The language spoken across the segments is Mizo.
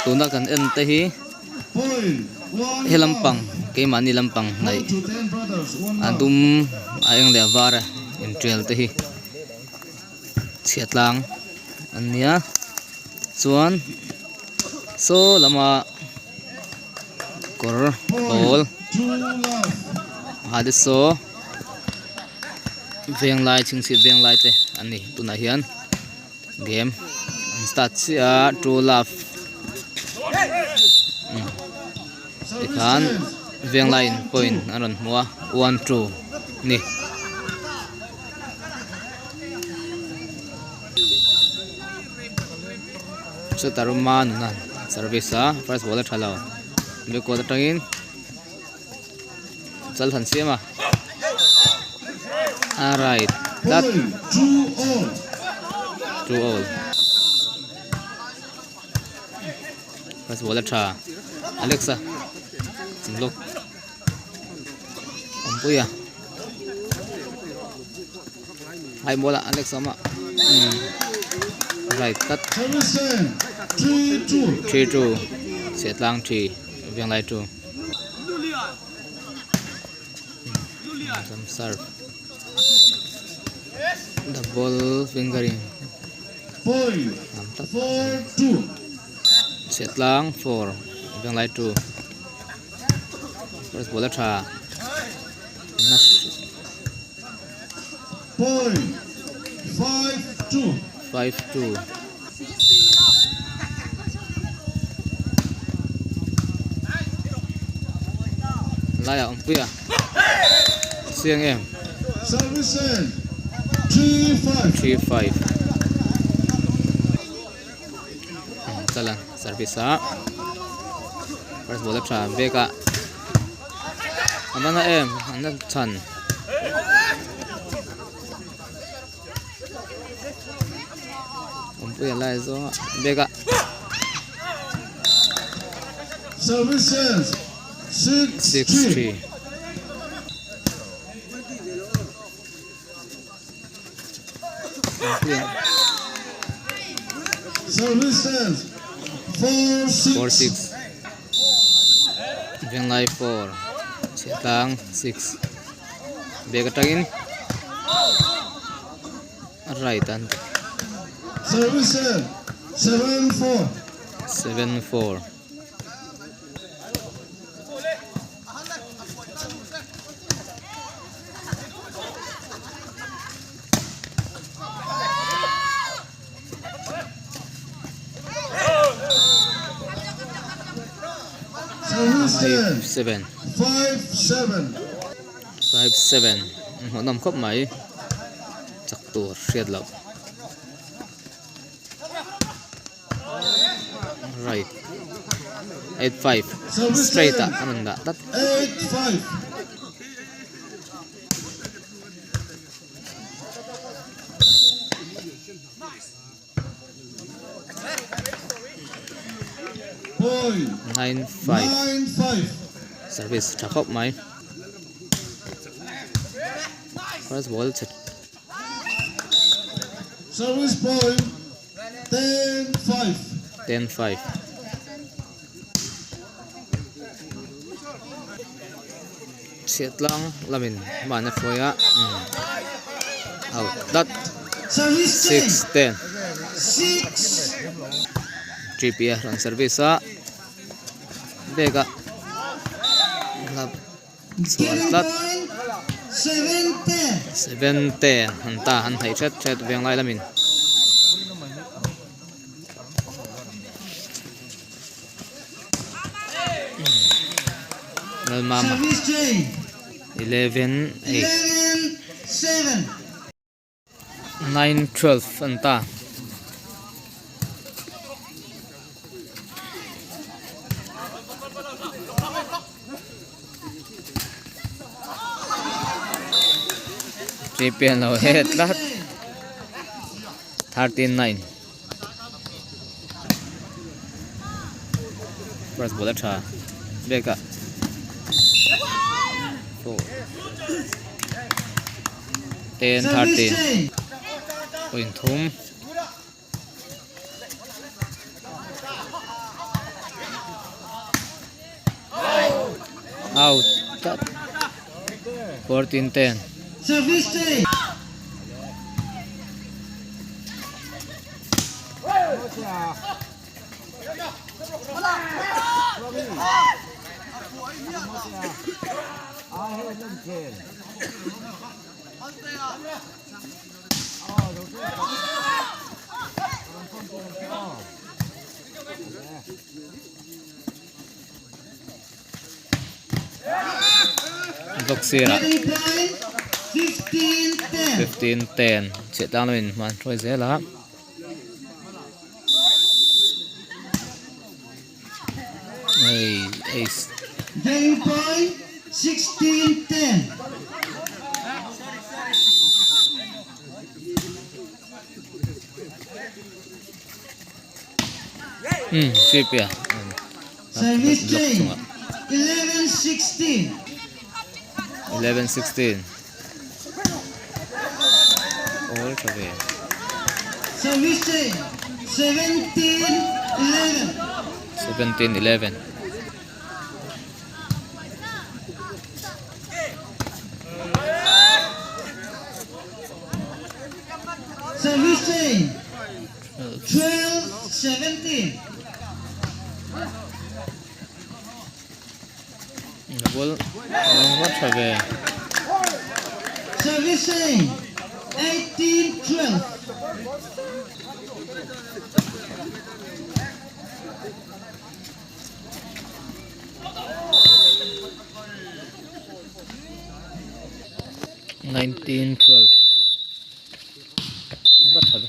Tuna kan en te hi he lampang keimahni lampang hnaih a dum a eng leh a var a intial te hi chhiat tlang an nia chuan saw lama kawr pawl ha te saw venglai chhingchhip venglai te an ni tunah hian. Game an start chiah a true love tikhan venglaiin point an rawn hmu a 1 2 ni. Chutah ruma nuna service a first ball a tha lo backward atangin chal han siam a a right tlat two all first ball a tha Alexa block awmpuia hai ball a Alexa awm a right tlat 3 2 chhiatlang 3 venglai 2. Some serve. The ball fingering. Point 4 2. Chhiatlang 4. Venglai 2. First ball a tha. Point 5 2. 5 2. Laiah awmpuia chiang em 3 5 chala service a first ball a tha bag ah a man a em an la chhan. Awmpuia lai zawng a bag a. Services 6 6 3. Awmpuia. Services 4 6. 4 6. Venglai 4. Chhiatlang 6. Bag atangin a right an Service 7 4. 7 4. Service 5 7. 5 7. 5 7 hmuhnawm khawp mai chak tur hriat loh right 8 5 straight ah a rawn dah tlat 8 5. Point 9 5 9 5. Service tha khawp mai first ball chhe Service point 10 5. 10 5 chhiatlang lamin hman a hruai a out tlat Service 6 10 6. G_P a rawn service a bag a hlap chhuah tlat Point 7 10. 7 10 an ta an hnaih hret hret venglai lamin. Lalmama Service change 11 8 11 7. 9 12 an ta. Champion lo he tlat 13 9 first ball a tha bag ah 4 10 Service 13 change point thum. Out tlat. 14 10. Service change. Block sirah Getting point 15 10. 15 10 chhiah tlang lamin hma an hruai zel a. Hei ace. Getting point 16 10. Umm sweep ya Service block change chungah. 11 16. 11 16 All tha ve. Service change 17 11. 17 11. Service change 12 17. Ball va tha ve. Service change 18 12. 19 12 va tha ve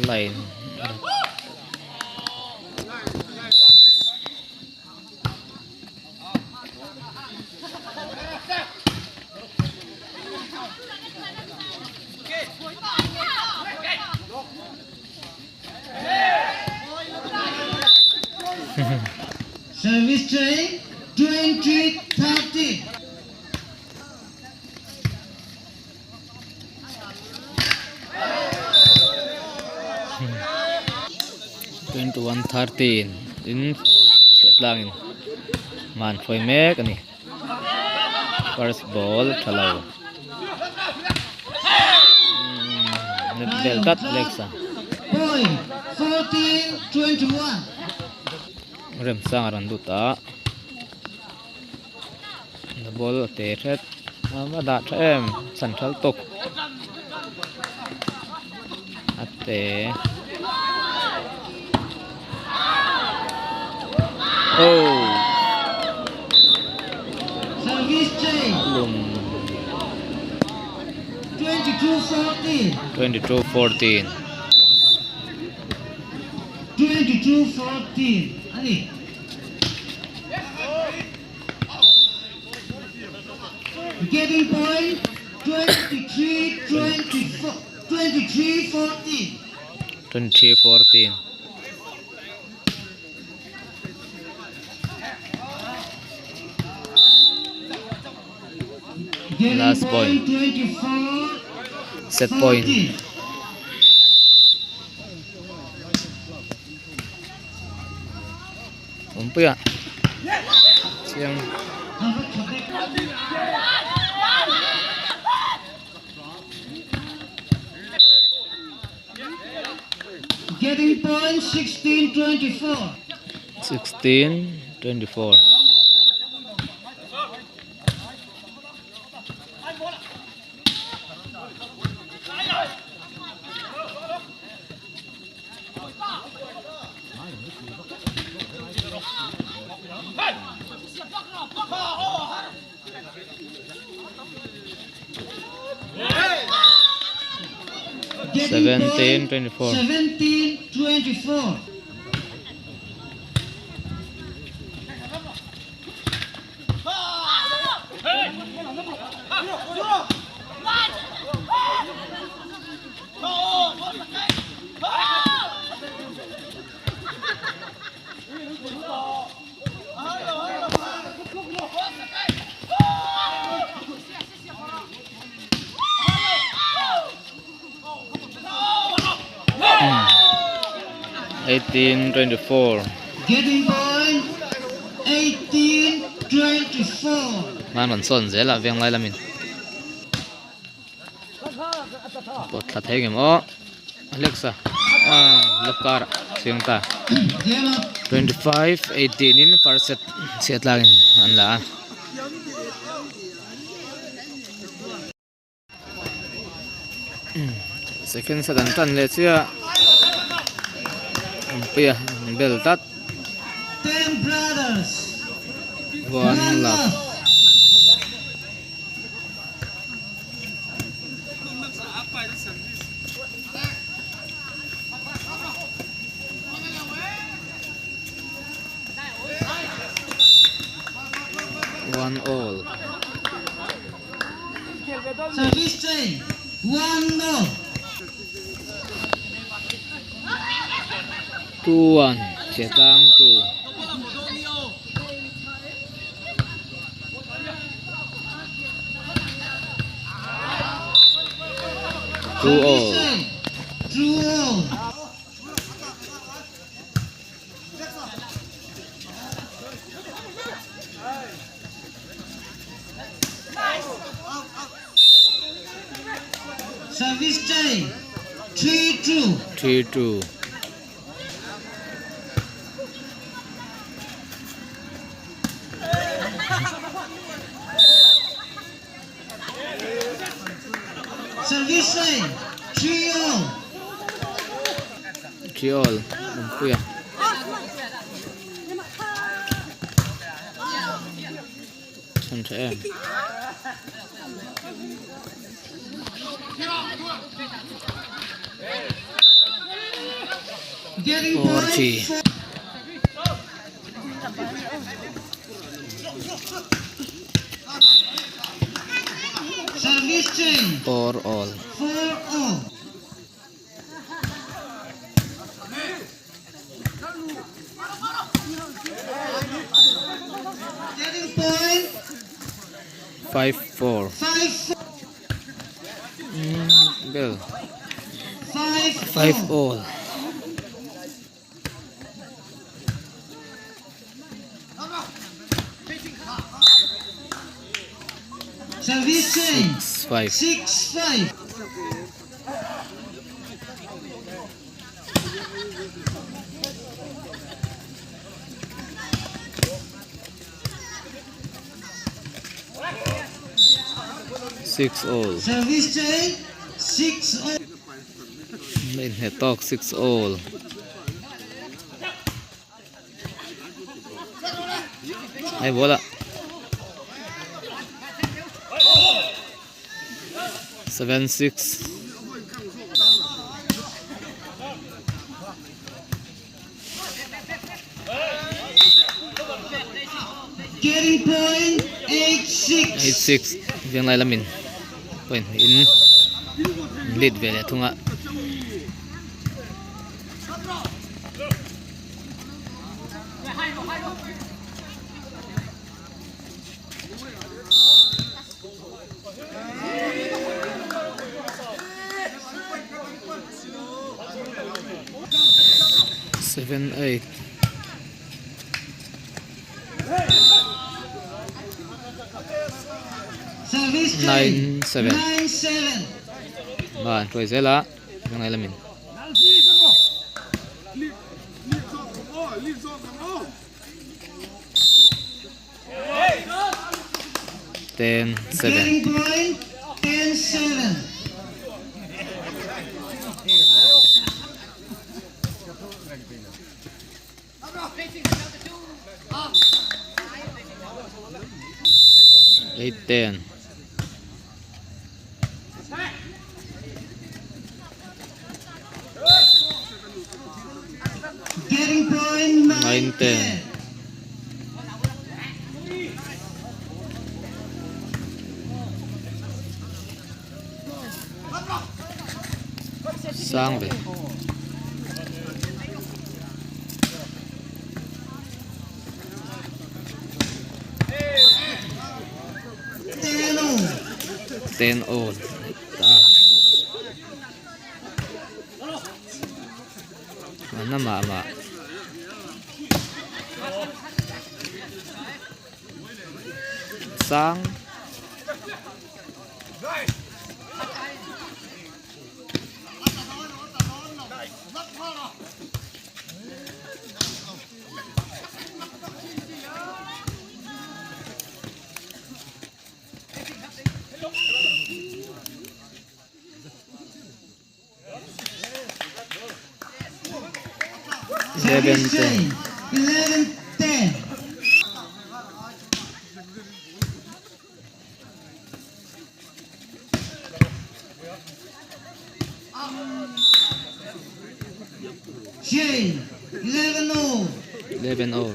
line Service change 20 13. 21 13 in chhiat tlangin man hruai mek a ni first ball tha lo net vel tlat Alex a Point 14 21. Remsang a rawn lut a the ball a te hret a dah tha em central tawk a te oh Service change lum 22 14. 22 14 22 14. Ani. Getting point 23 24 23 14. 23 14 Getting Last point point. 24 set point 14. Awmpuia chiang Getting point 16 24. 16 24 Getting 17 point 24 17 24. 18 24 Getting point 18 24. Hman rawn sawn zel a venglai lamin pawt thla thei ngem aw Alexa ah block kar ah chiang ta 25 18 in first set chhiat lak in an la a. Second set an tan leh chiah awmpuia an bel tlat one love. One all. Service change. 1 all. 2 1 Chhiatlang 2. 2 all. 2 all. Service change. 3 2. 3 2. Service change. 3 all. 3 all. Awmpuia. Chhan tha em. Getting 4 point 3. 4. Service change. 4 all. 4 all. Getting point 5 4. 5 4. Bell. 5 5 all. all. Service change. 6 5. 6 5. 6 all. Service change. 6 all. La inhne tawk 6 all. Hei ball ah 7 6. Getting point 8 6. 8 6 Venglai lamin point in lead ve leh thung a. 7 8. Service 9 change. 7. 9 7. Ba hruai zel a Venglai lamin. 10 7. Getting point 10 7. 8 10. Getting point 9 9 10. 10. Sang ve. 10 all. 10 all. Ta. Mana ma ma. sang. 11-10. 11-10. Shane, 11-0. 11-0.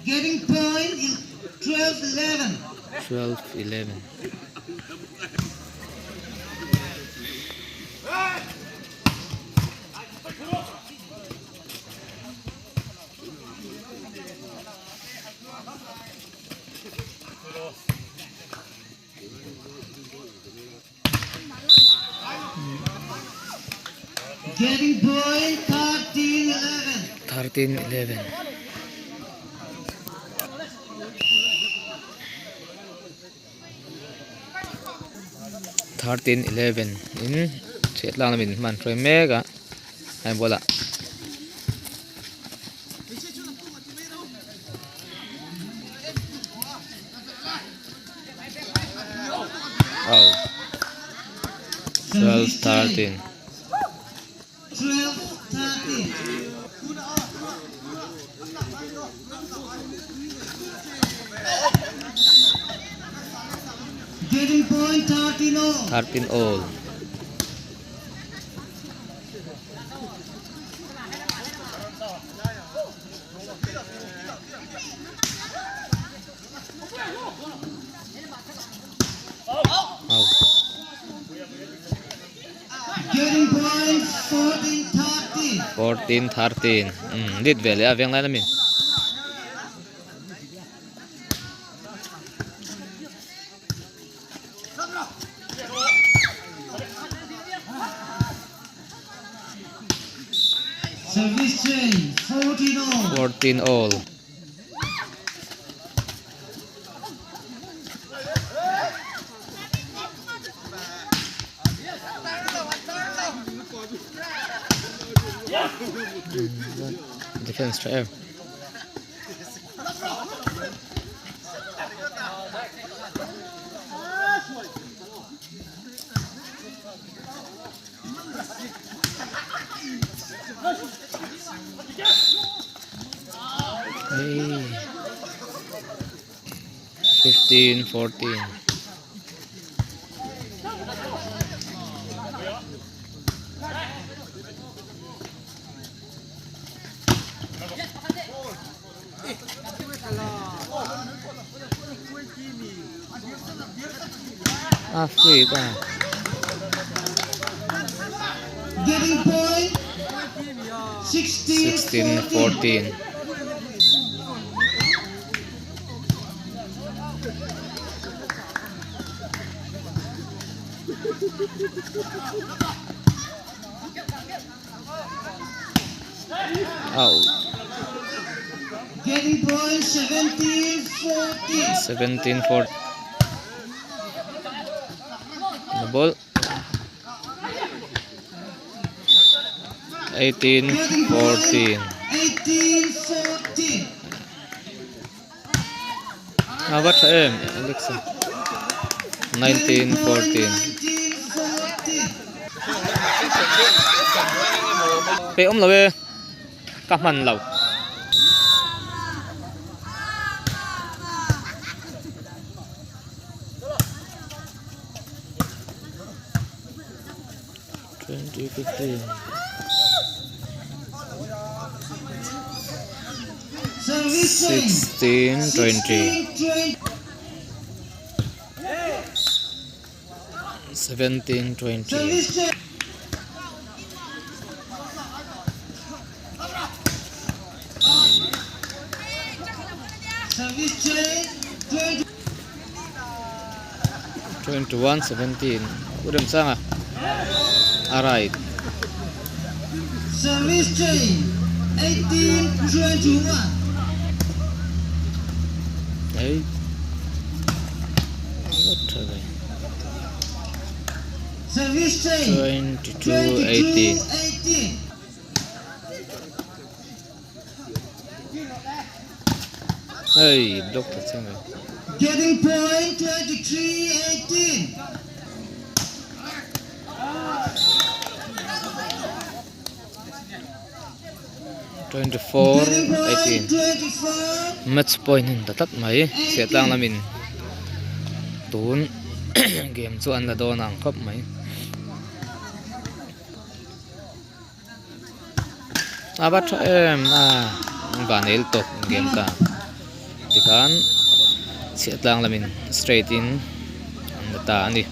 Getting point is 12-11. 12-11. Getting point 13-11. 13-11. 13-11 in chhiat lang lamin hman hruai mek a hei bulah Aw 12-13. 12-13. Getting point 13-all. 13 all. Aw. Getting point 14-13. 14-13. Lead ve leh a veng lai lami. Service change 14 all. 14 all. Defense tha em. Hey. 15-14. Ah, free ta. Getting point 16 16-14. Out. Getting point 17-14. 17-14. The ball. 18-14. 18-14. Ah, what em? Alexa. 19-14. 19-14. Pe om lo e. Ka hman lo. 20-15. Service change 16-20. 16-20. 17-20. Service change. Service change 20. 21-17. Urem sanga. Alright. Service change 18 21. Ei a tha ve. Service change 22 18. 22 18. Hei block ta chiang ve. Getting point 23 18. 24 Getting point 18. 24 Match point in ta tlat mai Chhiahtlang lamin tun game chu an la dawn ang khawp mai. A va tha em a van el tawp game ta tikhan Chhiahtlang lamin straight in an la ta a ni.